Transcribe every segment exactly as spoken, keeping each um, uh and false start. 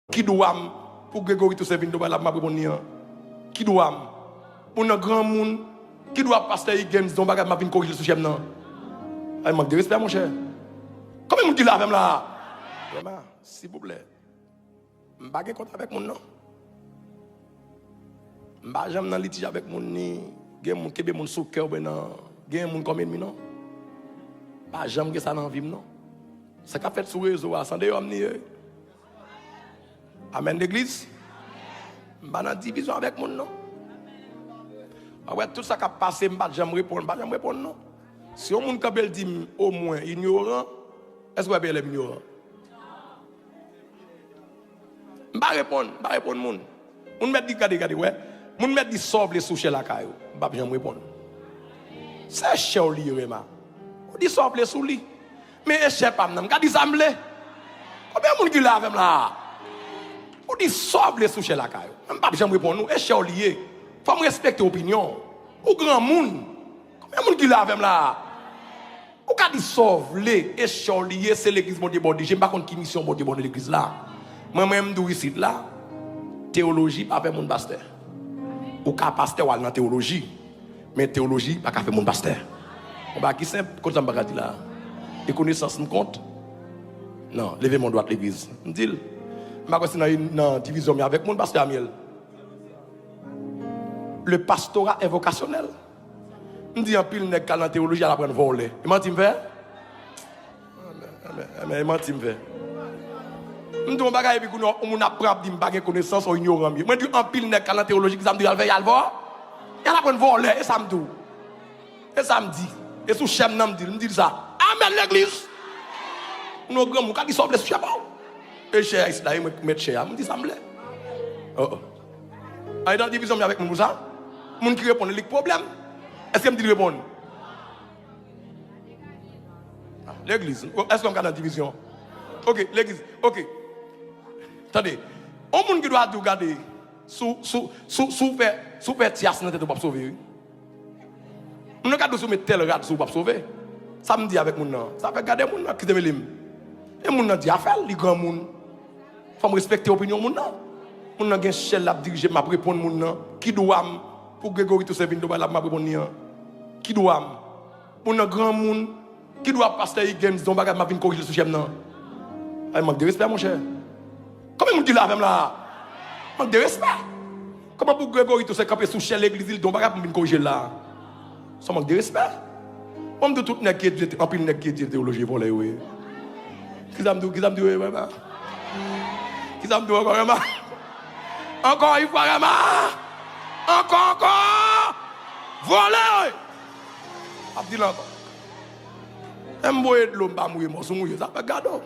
Ki dwa m pou Gregory Toussaint vin Donbay la pou m ap reponn li an? Ki dwa m? Moun nan granmoun. Ki dwa pastè Higgins di yon bagay m ap vin korije l sou chèn nan? Ay, mank de respè, monchè. Konbyen moun ki la avè m la? Vrèman, silvouplè. M pa gen kont avèk moun, non. M pa janm nan litij avèk moun, ni gen moun kenbe moun sou kè oubyen nan, gen moun kòm ènmi, non. Pa janm gen sa nan vi m, non. Sa k ap fèt sou rezo a, se andeyò m li ye. Amèn, legliz. M pa nan divizyon avèk moun, non. Apre tout sa k ap pase, m pa t janm reponn, m pa t janm reponn, non. Si yon moun kanpe, l di m, omwen, inyoran, èske w wè P L M inyoran? M pa reponn, m pa reponn moun. Moun mèt di, gade, gade, wè. Moun mèt di sa w vle sou chè lakay ou. M p ap janm reponn. Se chè w li ye, Rema. Ou di sa w vle sou li. Men e chè pa m nan, m ka di sa m vle. Konbyen moun ki la avè m la? Ou di sa w vle sou chè lakay ou. Men m p ap janm reponn ou. E chè w li ye. Fò m respekte opinyon w. Ou granmoun. Konbyen moun ki la avè m la? Ou ka di sa w vle, e chè w li ye, se legliz Bondye ba w dirije. M pa konn ki misyon Bondye ba w nan legliz la. Mwen, mwen, m di w isit la, teyoloji pa fè moun pastè. Ou ka pastè, w al nan teyoloji, men teyoloji pa ka fè moun pastè. Yon bagay ki senp, konn sa m pa ka di la. E konesans m kont? Non, leve men w dwat, legliz. M di l. M pa kwè se nan, nan divizyon m ye avèk moun, pastè Amiel. Le pastorat est vocationnel. M di anpil nèg k al nan teyoloji al aprann vòlè. E manti m fè? Amèn, amèn, amèn. E manti m fè? M di yon bagay epi kounye a, yon moun ap pran ap di m pa gen konesans, yon inyoran m ye. Mwen di anpil nèg k al nan teyoloji, kisa m di y al fè? Y al vò-, y al aprann vòlè, e sa m di w. E sa m di. E sou chè m nan m di l, m di l sa. Amèn, legliz! Yon granmoun ka di sa w vle sou chè pa w. E chè a isit la, e mwen k mèt chè a, m di sa m vle. Oh, oh. Ann nan divizyon m avèk moun pou sa. Moun ki reponn, li k pwoblèm. Èske m di l reponn? Legliz, èske m ka nan divizyon? Oke, legliz, oke. Tande, yon moun ki dwa di w gade, si w, si w, si w, si w fè, si w fè tyas nan tèt ou, w ap sove, wi. Moun nan ka di w si w met tèl rad sou ou, w ap sove. Sa m di avèk moun nan, sa fè gade moun nan, ki te mele m. E moun nan di afè l, li granmoun. Fò m respekte opinyon moun nan. Moun nan gen chè l, l ap dirije m, m ap reponn moun nan. Ki dwa m pou Gregory Toussaint vin Donbay la pou m ap reponn li an? Ki dwa m? Moun nan granmoun. Ki dwa pastè Higgins di yon bagay m ap vin korije l sou chè m nan? Ay, mank de respè, monchè. Konbyen moun ki la avè m la? Mank de respè. Kòman pou Gregory Toussaint kanpe sou chè legliz li, l di yon bagay pou m vin korije l la? Se yon mank de respè. Bon, m di w tout nèg ki etidye, anpil nèg ki etidye teyoloji vòlè yo ye. Kisa m di w, kisa m di w, Rema? Kisa m di w ankò, Rema? Ankò yon fwa, Rema! Ankò, ankò! Vòlè yo ye! M ap di l ankò. Menm bwè dlo, m pa mouye mò, si w mouye, sa fè gade w.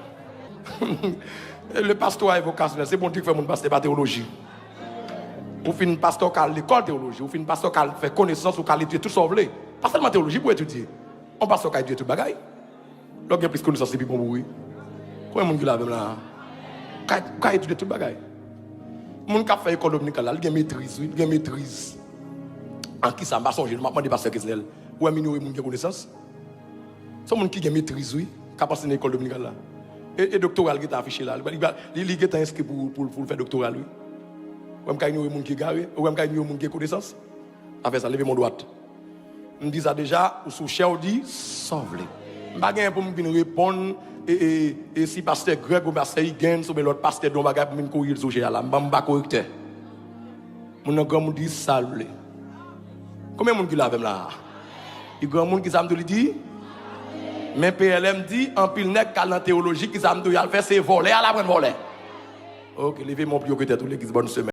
Le pastorat est vocationnel, se Bondye ki fè moun pastè, pa teyoloji. Ou fin pastè, w ka al lekòl teyoloji, ou fin pastè, w ka al fè konesans, ou ka al etidye tout sa w vle. Pa sèlman teyoloji pou etidye. Yon pastè ka etidye tout bagay. Lè w gen plis konesans, li pi bon pou ou, wi. Konbyen moun ki la avè m la? Ou ka, ou ka etidye tout bagay. Moun k ap fè lekòl dominikal la, li gen metriz, wi, li gen metriz. An kisa? M pa sonje, non, m ap mande pastè Kesnel. Ou wè m inyore moun gen konesans? Se yon moun ki gen metriz, wi, k ap anseye nan lekòl dominikal la. E, e doktora l gentan afiche la. Li, li, li gentan enskri pou, pou, pou l fè doktora l, wi. Ou wè m ka inyore moun ki egare? Ou wè m ka inyore moun ki gen konesans? Afè sa, leve men w dwat. M di sa deja, ou sou chè, w di sa w vle. M pa gen pou m vin reponn, e, e, e si pastè Greg ou pastè Higgins oubyen lòt pastè di yon bagay pou m vin korije l sou chè a la. M pa, m pa korektè. Moun nan granmoun di sa l vle. Konbyen moun ki la avè m la? Li granmoun, kisa m di w li di? Men P L M di, anpil nèg k al nan teyoloji, kisa m di w y al fè? Se vòlè, al aprann vòlè. Oke, leve men w pi wo ke tèt ou, legliz, bòn semèn.